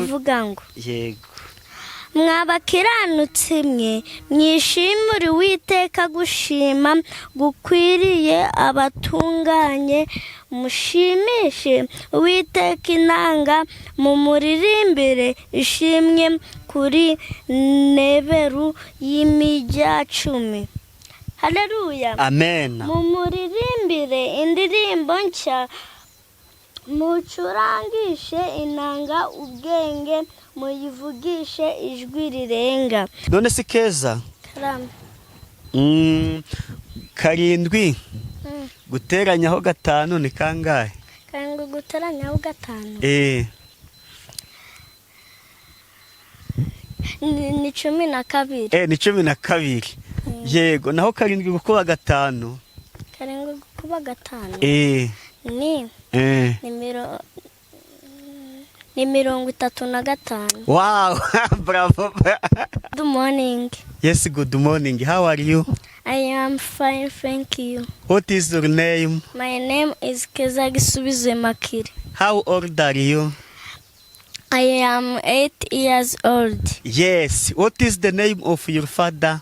Avuga ngo: Yego. "Mwa bakiranutsi mwe, mwishimire Uwiteka, gushima gukwiriye abatunganye. Mushimishe Uwiteka inanga, mumuririmbire ishimwe kuri neberu y'imirya 10." Haleluya! Amen. Mumuririmbire indirimbo nshya, mucurangishe inanga ubwenge, muyivugishe ijwi rirenga. None si Keza? Karame. Karindwi guteranyaho gatanu ni kangahe? 7 guteranyaho 5? Eh. Ni 12. Eh, ni 12, yego. Naho 7 gukuba 5? 7 gukuba 5? Eh. Ni Eh. ni 35. Wow, bravo! Good morning. Yes, good morning. How are you? I am fine, thank you. What is your name? My name is Keza Gisubizo Makiri. How old are you? I am 8 years old. Yes. What is the name of your father?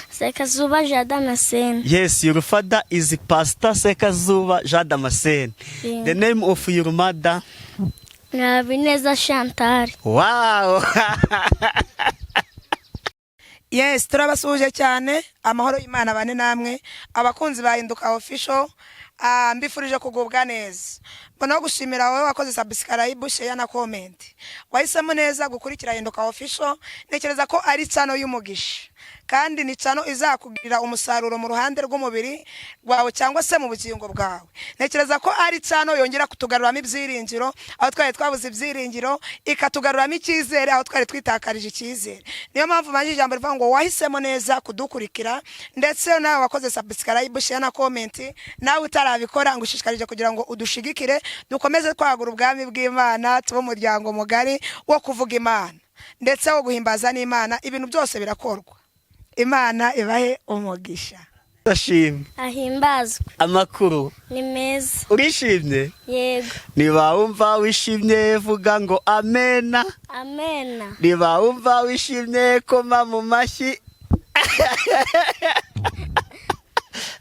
Sekazuba Jean Damascene. Yes, your father is Pastor Sekazuba Jean Damascene. Yeah. The name of your mother? Habineza Chantal. Wow! Yes, turabasuhuje cyane. Amahoro y'Imana bane namwe, abakunzi ba Hinduka Official. Mbifurije kugubwa neza. Mbona gushimira wowe wakoze subscribe, share na comment, wahisemo neza gukurikira Hinduka Official. Ntekereza ko ari channel y'umugisha, kandi ni channel izakugirira umusaruro mu ruhande rw'umubiri wawe cyangwa se mu bugingo bwawe. Ntekereza ko ari channel yongera kutugaruramo ibyiringiro aho twari twabuze ibyiringiro, ikatugaruramo icyizere aho twari twitakarije icyizere. Niyo mpamvu banje ijambo rivuga ngo wahisemo neza kudukurikira. Ndetse nawe wakoze subscribe, share na comment, nawe utarabikora, ngo ushishikarije kugira ngo udushigikire, dukomeze twagura ubwami bw'Imana, tube umuryango mugari wo kuvuga Imana ndetse wo guhimbaza n'Imana. Ibintu byose birakorwa. Imana ibahe umugisha. Ndashimye. Ahimbazwe. Amakuru? Ni meza. Urishimye? Yego. Niba wumva wishimye, vuga ngo amena. Amena. Niba wumva wishimye, koma mu mashyi.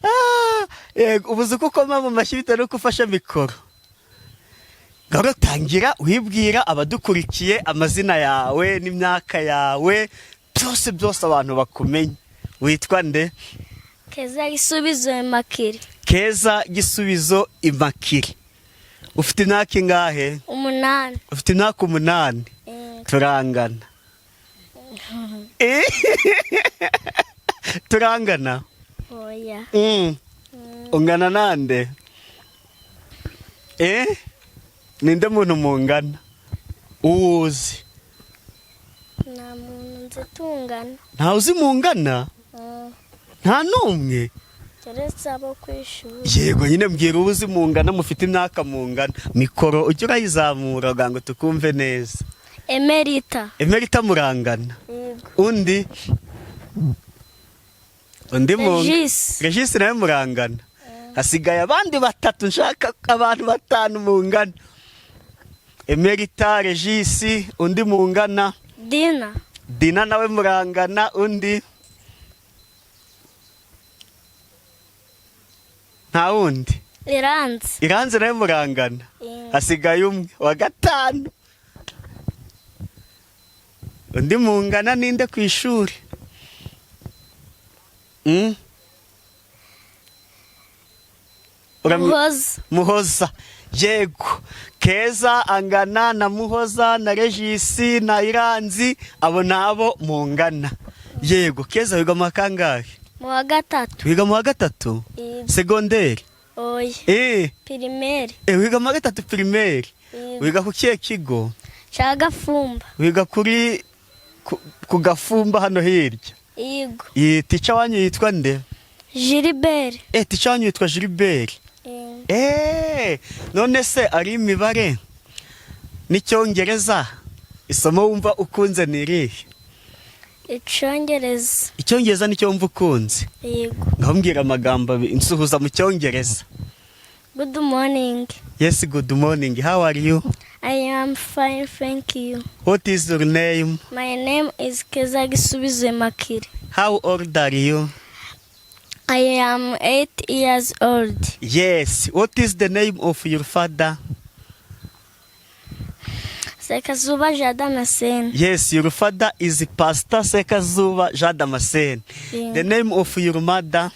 Ah, yego, ubuze uko ukoma mu mashyi bitewe n'uko ufashe mikoro. Ngaho tangira wibwira abadukurikiye amazina yawe n'imyaka yawe, byose byose, abantu bakumenye. Witwa nde? Keza Gisubizo Makiri. Keza Gisubizo Imakiri. Ufite imyaka ingahe? 8. Ufite imyaka 8? Turangana. Turangana? Oya. Ungana nande? Eh, ninde muntu mungana uwuzi? Nta muntu nzi tungana. Ntawe uzi mungana? Nta n'umwe? Keretse abo ku ishuri. Yego nyine, mbwira uwo uzi mungana, mufite imyaka mungana. Mikoro ujye urayizamura kugira ngo tukumve neza. Emerita. Emerita murangana? Yego. Undi mungana? Regis. Regis nawe murangana. Hasigaye abandi batatu. Nshaka abantu batanu mungana. Emerita, Regis, undi mungana? Dina. Dina nawe murangana. Undi? Nta wundi? Iranze. Iranze nawe murangana. Hasigaye umwe wa gatanu. Undi mungana ninde ku ishuri? Muhoza. Muhoza, yego. Keza angana na Muhoza na Regisi na Iranzi, abo nabo mungana. Yego. Keza, wiga mu wa kangahe? Mu wa gatatu. Wiga mu wa gatatu? Yego. Segonderi? Oya. Eh. Primaire. Eh, wiga mu wa gatatu primaire? Yego. Wiga ku kihe kigo? Cya Gafumba. Wiga kuri ku Gafumba hano hirya? Yego. Iyi teacher wanyu yitwa nde? Gilbert. Eh, teacher wanyu yitwa Gilbert? Yego. Eh, none se ari imibare n'icyongereza, isomo wumva ukunze ni irihe? Icyongereza. Icyongereza nicyo wumva ukunze? Yego. Ngaho mbwira amagambo abiri, nsuhuza mu cyongereza. Good morning. Yes, good morning. How are you? I am fine, thank you. What is your name? My name is Keza Gisubizo Makiri. How old are you? I am 8 years old. Yes. What is the name of your father? Sekazuba Jean Damascene. Yes, your father is Pastor Sekazuba Jean Damascene. Yeah. The name of your mother?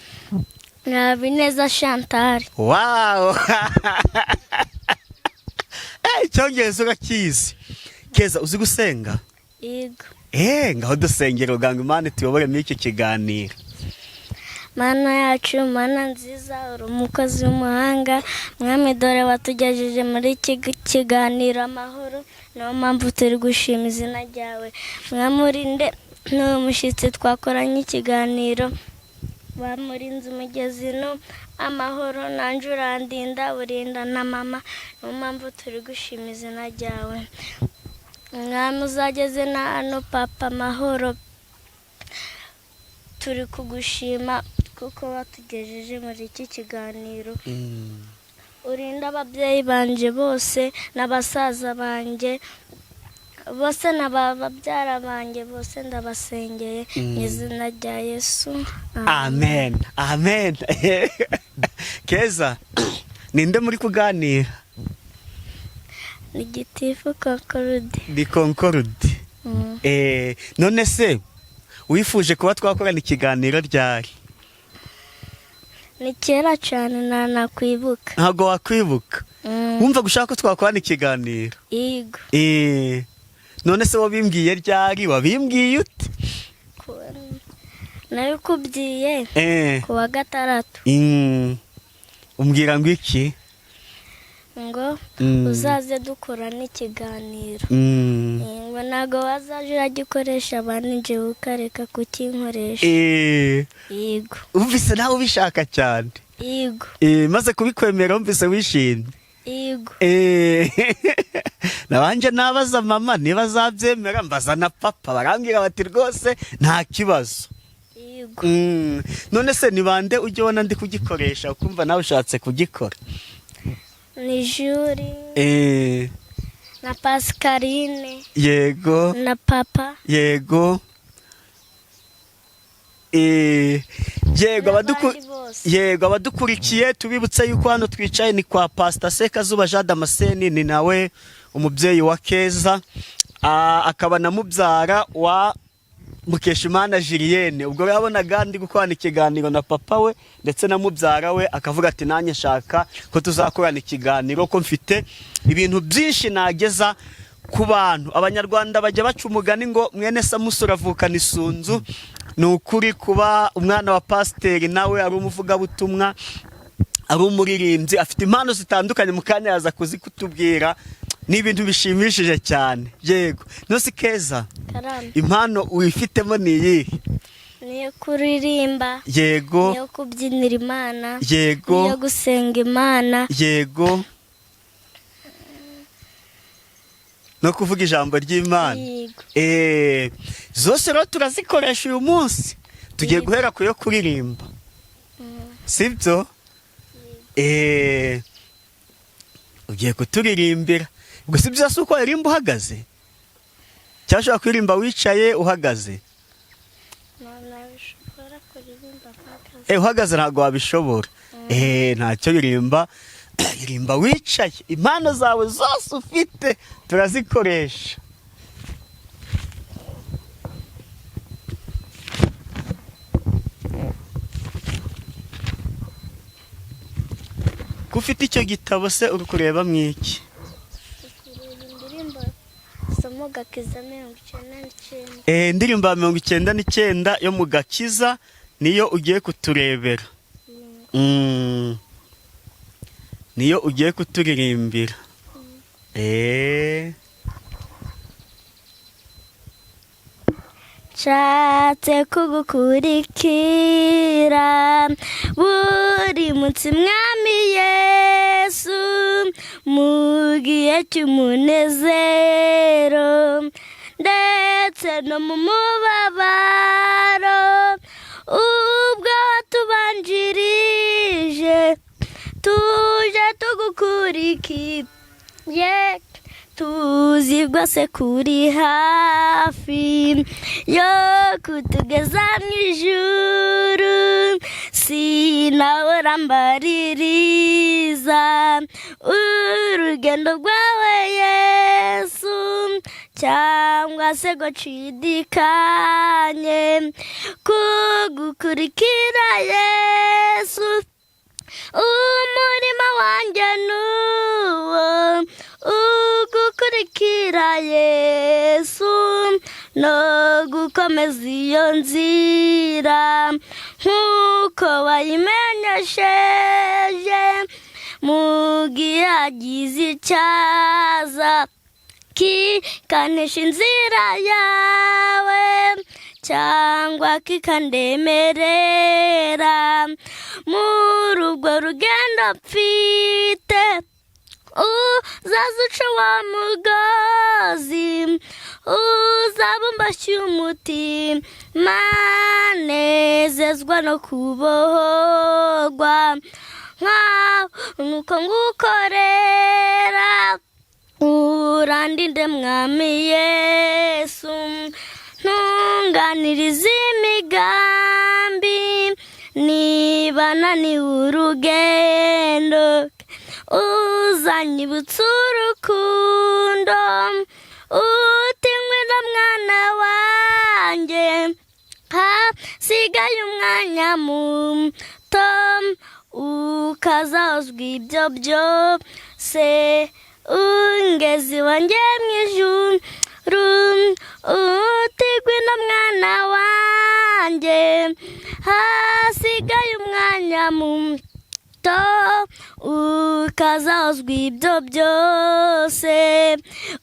Habineza Chantal. Wow! Eh, icyongereza urakizi. Keza, uzi gusenga? Yego. Eh, ngaho dusengera uganga Imana ituyobore muri iki kiganiro. Mana yacu, Mana nziza, uri umukozi w'umuhanga. Mwami, dore watugejeje muri iki kiganiro amahoro, niyo mpamvu turi gushima izina ryawe. Mwami, urinde n'uyu mushyitsi twakoranye ikiganiro, bamurinze umugezi no amahoro, nanjye urandinda, urinda na mama, niyo mpamvu turi gushima izina ryawe. Mwami, uzageze na hano papa amahoro, turi kugushima kuko watugejeje muri iki kiganiro. Urinde ababyeyi banje bose n'abasaza banjye bose na ba babyara banjye bose, ndabasengeye mu izina rya Yesu. Amen, amen. Keza, ninde muri kuganira? Ni gitifu Concorde. Ni Concorde. Eh, none se wifuje kuba twakorana ikiganiro ryari? Ni kera cyane, ntanakwibuka. Ntabwo wakwibuka? Wumva gushaka ko twakorana ikiganiro? Yego. Eh, none se wabimbwiye ryari? Wabimbwiye ute? Nabikubwiye ku wa gatandatu. Umbwira ngo iki? Ngo uzaze dukora n'ikiganiro. Ngo ntabwo wazaje uragikoresha abandi, njyewe ukareka kukinkoresha. Yego. Wumvise nawe ubishaka cyane? Yego. Maze kubikwemera wumvise wishimye? Yego. Nabanje nabaza mama niba azabyemera, mbaza na papa, barambwira bati rwose nta kibazo. Yego. None se ni bande ujya ubona ndi kugikoresha ukumva nawe ushatse kugikora? Ni Juri na Pascaline na papa. Yego. Yego, abaduku N'abandi bose. Yego, abadukurikiye tubibutse yuko hano twicaye ni kwa Pastor Sekazuba Jean Damascene, ni nawe umubyeyi wa Keza, akaba na mubyara wa Mukeshimana Julienne. Ubwo yabonaga ndi gukorana ikiganiro na papa we ndetse na mubyara we, akavuga ati nanjye nshaka ko tuzakorana ikiganiro, ko mfite ibintu byinshi nageza ku bantu. Abanyarwanda bajya baca umugani ngo mwene Samusure avukana isunzu. Ni ukuri, kuba umwana wa pasiteri nawe ari umuvugabutumwa, ari umuririmbyi, afite impano zitandukanye, mu kanya yaza kuzikutubwira, ni ibintu bishimishije cyane. Yego, none Keza, Karame. impano wifitemo ni iyihe? Niyo kuririmba. Niyo kubyinira Imana. Niyo gusenga Imana. Yego, no kuvuga ijambo ry'Imana. Yego. Zose rero turazikoresha uyu munsi. Tugiye guhera ku yo kuririmba, sibyo? Ugiye kuturirimbira. Ubwo si byiza si uko waririmba uhagaze, cyangwa ushobora kuririmba wicaye, uhagaze? Nabishobora kuririmba mpagaze. Uhagaze ntabwo wabishobora. Ntacyo, ririmba, ririmba wicaye. Impano zawe zose ufite turazikoresha. Ko ufite icyo gitabo se, uri kureba mu iki? Kureba indirimbo zo mu Gakiza 99. Indirimbo ya 99 yo mu Gakiza niyo ugiye kuturebera. Niyo ugiye kuturirimbira. Nshatse kugukurikira buri munsi, Mwami Yesu, mu gihe cy'umunezero ndetse no mu mubabaro. Ubwo watubanjirije tuje tugukurikira. tugukurikiye, tuzi rwose kuri hafi yo kutugeza mu ijuru. Sinahora mbaririza urugendo rwawe Yesu, cyangwa se ngo nshidikanye kugukurikira Yesu. Umurimo wanjye nuwo ugukurikira Yesu, no gukomeza iyo nzira nk'uko wayimenyesheje. Mu gihe hagize icyaza kikanisha inzira yawe, cyangwa kikandemerera muri urwo rugendo mfite, uzaza uca wa mugozi, uzabumbashye umutima, nezezwa no kubohorwa nkaho nuko ngukorera. Urandinde Mwami Yesu, ntunganirize imigambi, niba naniwe urugendo uzanyibutsa urukundo, uti ngwino mwana wanjye, hasigaye umwanya muto, ukazahozwa ibyo byose, ungeze iwanjye mu ijuru. Uti ngwino mwana wanjye, hasigaye umwanya muto, ukazahozwa ibyo byose,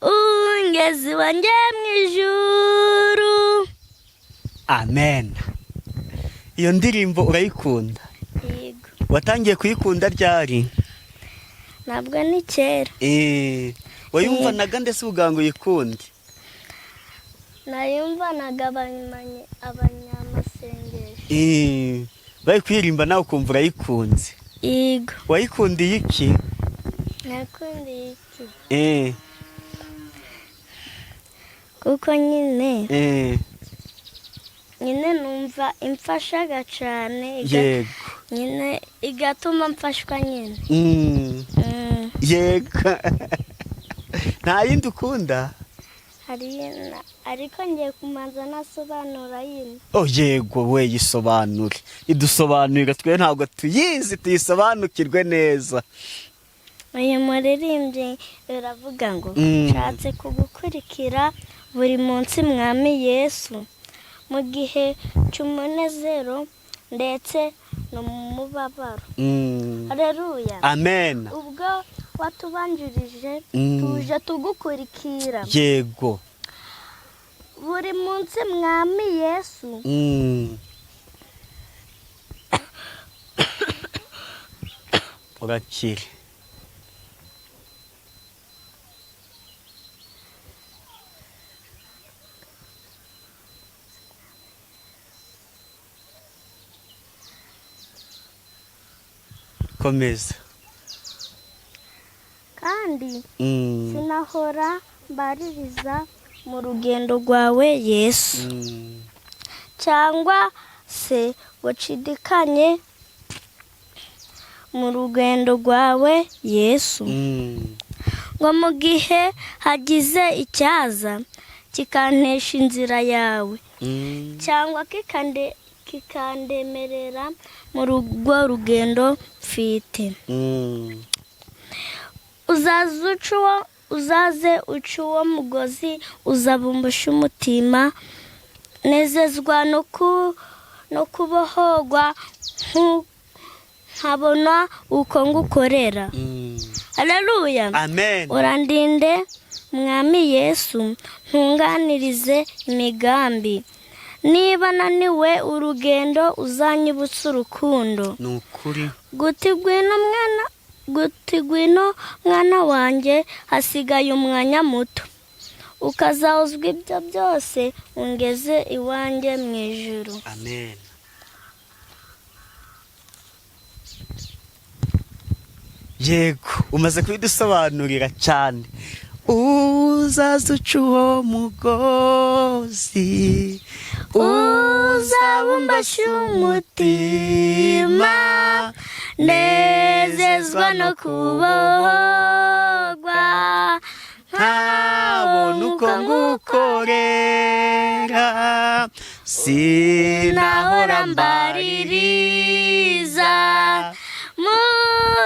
ungeze iwanjye mu ijuru. Amen. Iyo ndirimbo urayikunda? Yego. Watangiye kuyikunda ryari? Ntabwo ni kera. Wayumvanaga ndetse uvuga ngo uyikunde? Nayumvanaga abanyamasengesho. Bari kuririmba nawe ukumva urayikunze? Yego. Wayikundiye iki? Nakundiye iki? Kuko nyine nyine numva imfashaga cyane, nyine igatuma mfashwa nyine. Yego, nta yindi ukunda? Hari ariko ngiye kumanza nasobanura yino. Oh yego, we yisobanure, idusobanurire, twe ntabwo tuyizi, tuyisobanukirwe neza. Uyu muririmbyi biravuga ngo: "Nshatse kugukurikira buri munsi Mwami Yesu, mu gihe cy'umunezero ndetse no mu mubabaro." Haleluya. Amen. Ubwo watubanjirije, tuje tugukurikira buri munsi Mwami Yesu. Urakire. Komeza. Kandi sinahora mbaririza mu rugendo rwawe Yesu, cyangwa se wacidikanye mu rugendo rwawe Yesu, ngo mu gihe hagize icyaza kikantesha inzira yawe, cyangwa kikandemerera muri urwo rugendo mfite, uzaze uca uwo mugozi, uzabumbusha umutima, nezezwa no kubohorwa nkabona uko ngukorera. Haleluya. Amen. Urandinde Mwami Yesu, ntunganirize imigambi, niba naniwe urugendo uzanyibutsa urukundo, Ni ukuri. guti ngwino mwana, guti ngwino mwana wanjye, hasigaye umwanya muto, ukazahozwa ibyo byose, ungeze iwanjye mu ijuru. Amen. Yego, umaze kubidusobanurira cyane. Uzaza uca uwo mugozi, Uzabumbashe umutima, nezezwa no kubohorwa, ntabona uko ngukorera, sinahora nahora mbaririza mbaririza mu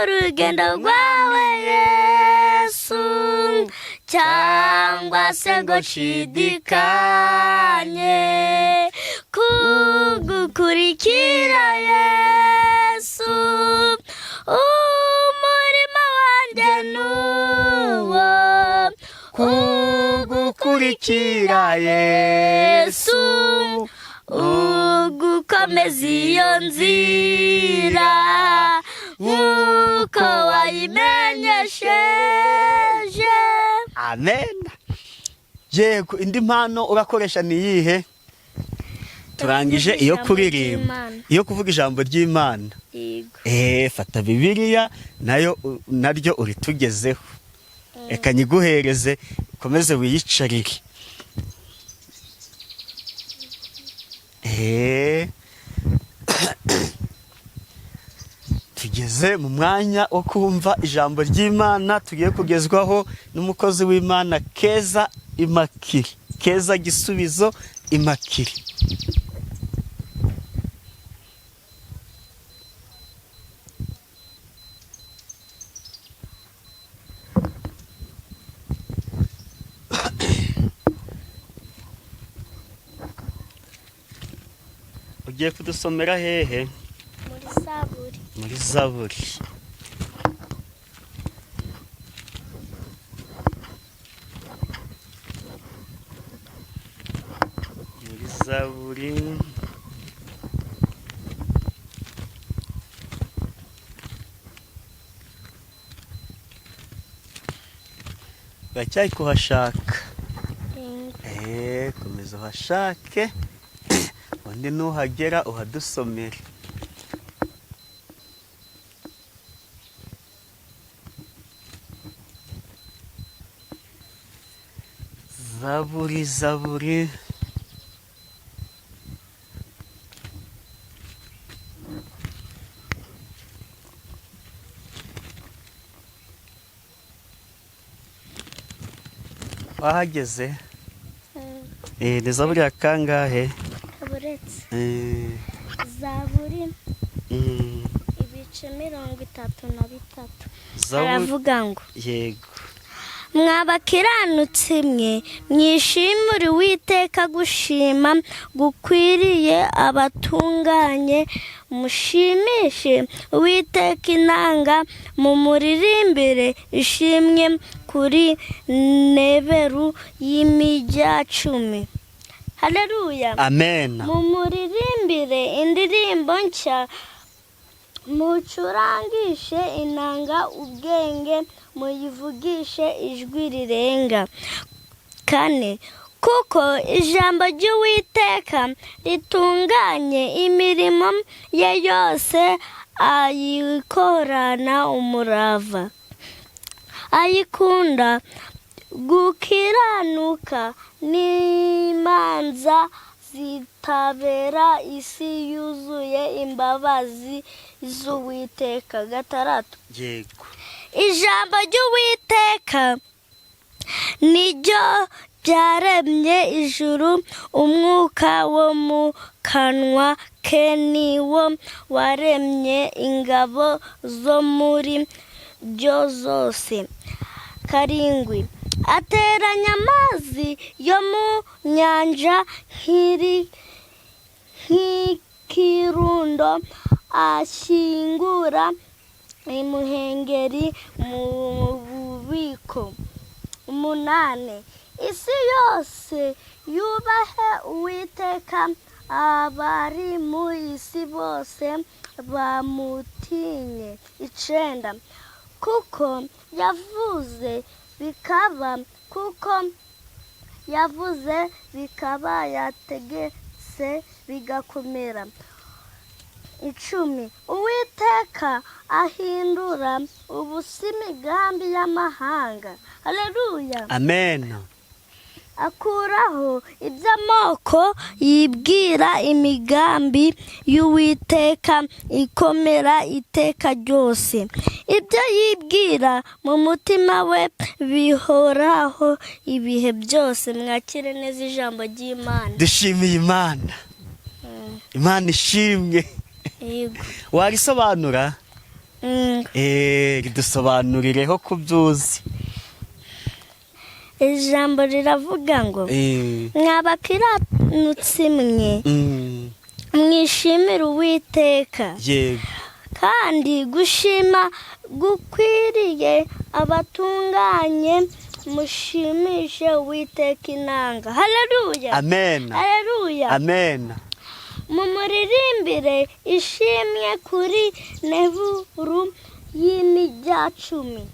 rugendo rwawe Yesu, cyangwa se ngo nshidikanye kugukurikira Yesu. Umurimo wanjye nuwo kugukurikira Yesu, ugukomeza iyo nzira nk'uko wayimenyesheje. Amen. Yego, indi mpano urakoresha ni iyihe? Turangije iyo Ijambo kuririmba, ry'Imana. iyo kuvuga ijambo ry'Imana. Yego. Fata Bibiliya nayo naryo uritugezeho. Reka nyiguhereze ukomeze wiyicarire. Tugeze mu mwanya wo kumva ijambo ry'Imana tugiye kugezwaho n'umukozi w'Imana Keza Imakiri, Keza Gisubizo Imakiri. Ugiye kudusomera hehe? Muri Zaburi. Muri Zaburi. Muri Zaburi. Uracyari kuhashaka? Yego. Komeza uhashake, undi nuhagera uhadusomere. Zaburi, Zaburi. Wahageze? Ni Zaburi ya kangahe? Buretse. Zaburi ibice 33. Zaburi. Aravuga ngo: Yego. Mwabakiranutsi mwe, mwishimire Uwiteka, gushima gukwiriye abatunganye. Mushimishe Uwiteka inanga, mumuririmbire ishimwe kuri neberu y'imirya cumi. Haleluya! Amen. Mumuririmbire indirimbo nshya, mucurangishe inanga ubwenge, muyivugishe ijwi rirenga. Kane, kuko ijambo ry'Uwiteka ritunganye, imirimo ye yose ayikorana umurava. Ayikunda gukiranuka n'imanza zitabera, isi yuzuye imbabazi z'Uwiteka. Gatandatu, Yego. ijambo ry'Uwiteka niryo ryaremye ijuru, umwuka wo mu kanwa ke niwo waremye ingabo zo muri ryo zose. Karindwi, ateranya amazi yo mu nyanja nk'ikirundo, ashyingura imuhengeri mu bubiko. Umunani, isi yose yubahe Uwiteka, abari mu isi bose bamutinye. Icenda, kuko yavuze bikaba, kuko yavuze bikaba, yategetse bigakomera. 10. Uwiteka ahindura ubusa imigambi y'amahanga. Haleluya. Amen. Akuraho iby'amoko yibwira, imigambi y'Uwiteka ikomera iteka ryose. Ibyo yibwira mu mutima we bihoraho ibihe byose. Mwakire neza ijambo ry'Imana. Dushimiye Imana. Imana ishimwe. Yego. Warisobanura? Ridusobanurireho ku byuzi. Ijambo riravuga ngo: "Mwa bakiranutsi mwe, mwishimire Uwiteka, kandi gushima gukwiriye abatunganye. Mushimishe Uwiteka inanga." Haleluya. Amen. Haleluya. Amen. Mumuririmbire ishimwe kuri neburu y'imirya 10.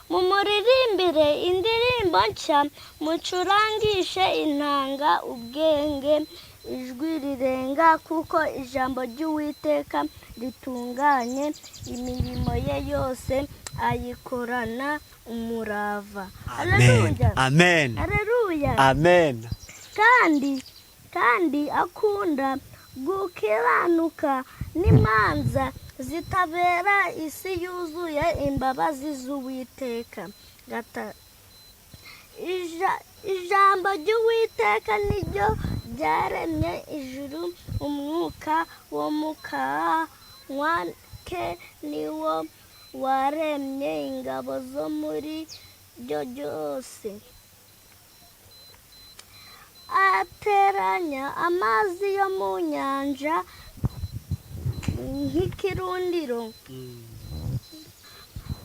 Mumuririmbire indirimbo nshya, mucurangishe inanga ubwenge ijwi rirenga, kuko ijambo ry'Uwiteka ritunganye, imirimo ye yose ayikorana umurava. Amen. Haleluya. Amen. Haleluya. Amen. Kandi akunda gukiranuka n'imanza zitabera, isi yuzuye imbabazi z'Uwiteka. Ijambo ry'Uwiteka niryo ryaremye ijuru, umwuka wo mu kanwa ke niwo waremye ingabo zo muri ryo ryose. Ateranya amazi yo mu nyanja nk'ikirundiro,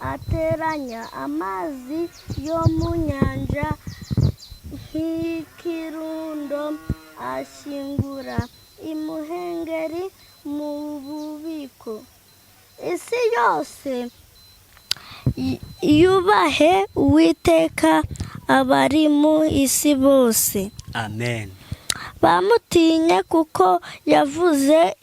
ateranya amazi yo mu nyanja nk'ikirundo, ashyingura imuhengeri mu bubiko. Isi yose yubahe Uwiteka, abari mu isi bose Amen. bamutinye, kuko yavuze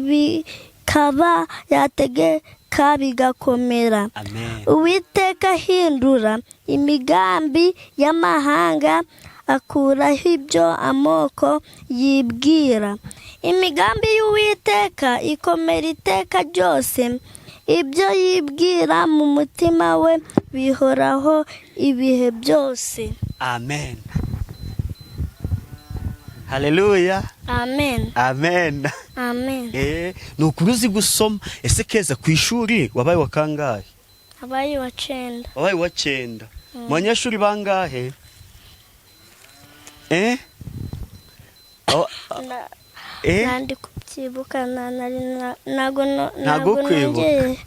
bikaba, yategeka bigakomera. Amen. Uwiteka ahindura imigambi y'amahanga, akuraho ibyo amoko yibwira. Imigambi y'Uwiteka ikomera iteka ryose, ibyo yibwira mu mutima we bihoraho ibihe byose. Amen, haleluya. Amen. Amen. Amen. Ni ukuri uzi gusoma. Ese Keza, ku ishuri wabaye wa kangahe? Abaye wa 9. Wabaye wa 9 mu banyeshuri bangahe? Nandi kubyibuka nari ntago Ntago ntago kwibuka. nongeye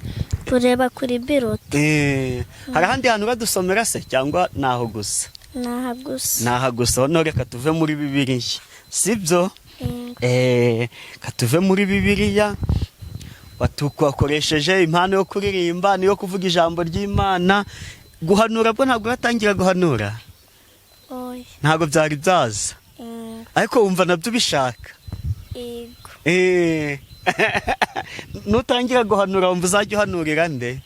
kureba kuri bulletin. Hari ahandi hantu uradusomera se cyangwa naho gusa? Naha gusa. Naha gusa. Noneho reka tuve muri Bibiliya, sibyo? Yego. Reka tuve muri Bibiliya. Wakoresheje impano yo kuririmba niyo kuvuga ijambo ry'Imana. Guhanura bwo ntabwo uratangira guhanura? Oya. Ntabwo byari byaza? Ariko wumva nabyo ubishaka? Yego. Nutangira guhanura wumva uzajya uhanurira nde?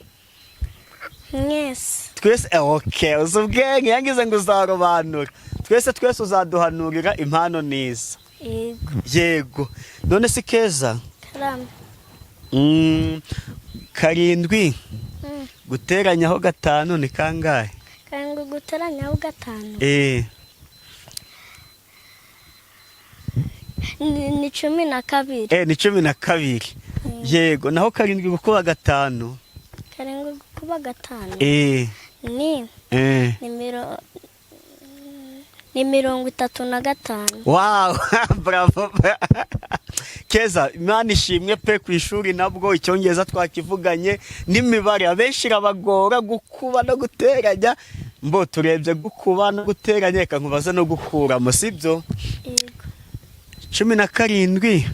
Mwese. Twese? Okay, uzi ubwenge, yangize ngo uzarobanura twese. Twese uzaduhanurira impano niza. Yego. Yego. None si Keza? Karame. 7 guteranyaho 5 ni kangahe? 7 guteranyaho 5 ni 12. Ni 12, yego. Naho 7 gukuba 5? 7 gukuba 5 ni ni 35. Wow, bravo Keza, Imana ishimwe pe. Ku ishuri nabwo icyongereza twakivuganye n'imibare. Abenshi irabagora, gukuba no guteranya. Mbo turebye gukuba no guteranya, reka nkubaze no gukuramo, sibyo? Yego. 17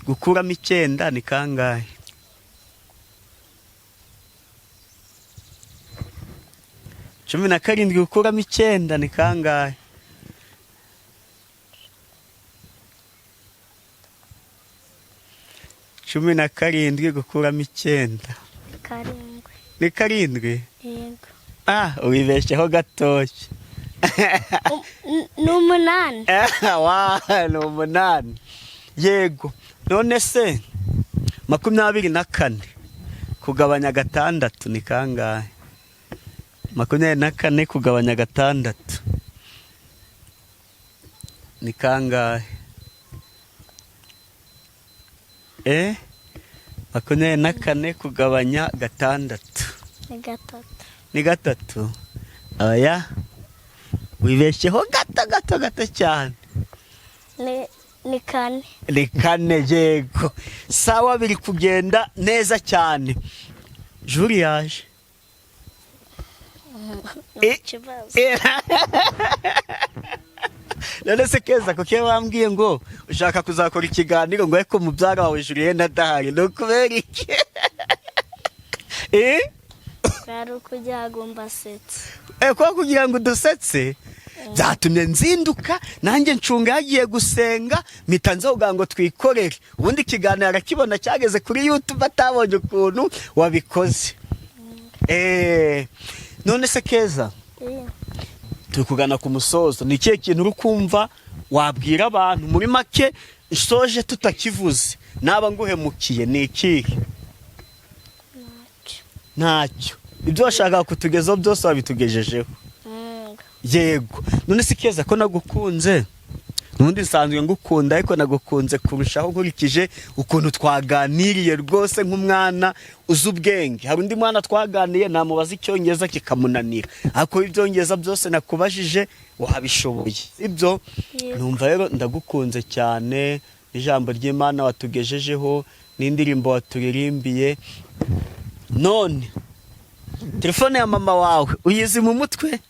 gukuramo 9 ni kangahe? 17 gukuramo 9 ni kangahe? 17 gukuramo 9? 7. Ni 7? Yego. Ah, wibeshyeho gatoya. Ni 8. Wa, ni 8, yego. None se 24 kugabanya 6 ni kangahe? 24 kugabanya 6 ni kangahe? 24 kugabanya 6. Ni 3. Ni 3? Oya, wibeshyeho gato gato gato cyane. Ni 4. Ni 4, yego. Sawa, biri kugenda neza cyane. Juri yaje. Ikibazo. None se Keza, kuko iyo bambwiye ngo ushaka kuzakora ikiganiro ngo ariko mubyara wawe Julienne adahari, ni ukubera iki? Bwari ukugira ngo mbasetse. Kuba kugira ngo udusetse byatumye nzinduka nanjye ncunga yagiye gusenga, mpita nzoga ngo twikorere. Ubundi ikiganiro arakibona cyageze kuri YouTube atabonye ukuntu wabikoze. None se Keza, turi kugana ku musozo, ni ikihe kintu uri kumva wabwira abantu muri make nsoje tutakivuze naba nguhemukiye? Ni ikihe? Ntacyo. Ntacyo. Ibyo washakaga kutugezaho byose wabitugejejeho. Yego. None se Keza, ko nagukunze, ubundi nsanzwe ngukunda ariko nagukunze kurushaho nkurikije ukuntu twaganiriye, rwose nk'umwana uzi ubwenge. Hari undi mwana twaganiye namubaza icyongereza kikamunanira, ariko ibyongereza byose nakubajije wabishoboye, ibyo Yego. numva rero ndagukunze cyane, n'ijambo ry'Imana watugejejeho n'indirimbo waturirimbiye. None telefone ya mama wawe uyizi mu mutwe?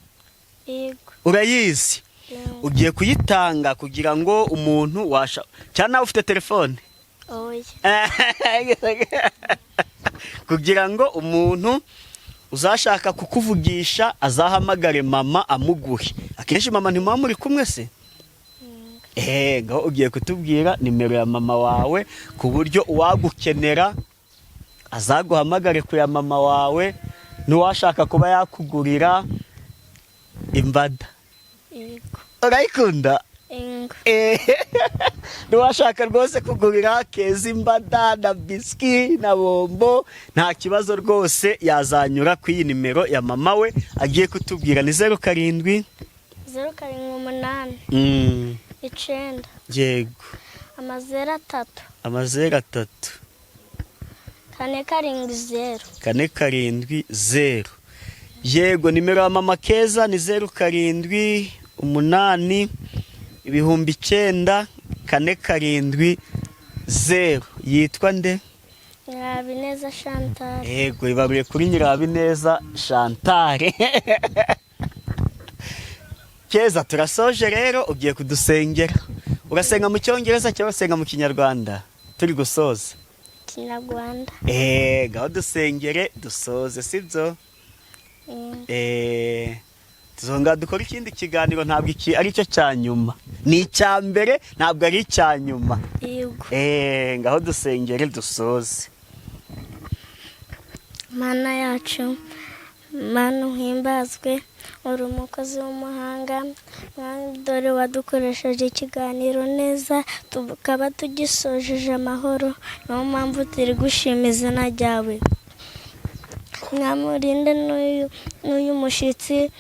Yego. Urayizi? Yego. Ugiye kuyitanga kugira ngo umuntu washa cyangwa nawe ufite telefone? Oya. Kugira ngo umuntu uzashaka kukuvugisha azahamagare mama amuguhe. Akenshi mama ntimuba muri kumwe se? Ngaho ugiye kutubwira nimero ya mama wawe ku buryo uwagukenera azaguhamagare ku ya mama wawe, n'uwashaka kuba yakugurira imbada. Yego. Urayikunda? Ingo. Ntiwashaka rwose kugurira Keza imbada na biswi na bombo, nta kibazo rwose, yazanyura ku iyi nimero ya mama we agiye kutubwira. Ni 07. 078. 9. Yego. 0 0 3. 0 0 3. 4 7 0. 4 7 0. Yego, nimero ya mama Keza ni 078 900 470. Yitwa nde? Nyirabineza Chantal. Yego, ibaruye kuri Nyirabineza Chantal. Keza, turasoje rero, ugiye kudusengera. Urasenga mu cyongereza cyangwa usenga mu kinyarwanda turi gusoza? Kinyarwanda. Ngaho dusengere dusoze, sibyo? Tuzongera dukora ikindi kiganiro, ntabwo iki ari cyo cya nyuma, ni icya mbere, ntabwo ari icya nyuma. Yego. Ngaho dusengere dusoze. Mana yacu, Mana uhimbazwe, uri umukozi w'umuhanga. Mwami, dore wadukoresheje ikiganiro neza, tukaba tugisojeje amahoro, niyo mpamvu turi gushima izina ryawe. Mwami, urinde n'uyu mushyitsi,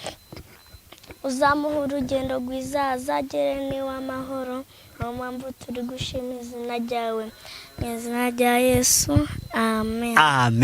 uzamuha urugendo rwiza, azagere n'iwe amahoro, niyo mpamvu turi gushima izina ryawe. Mu izina rya Yesu, amen. Amen.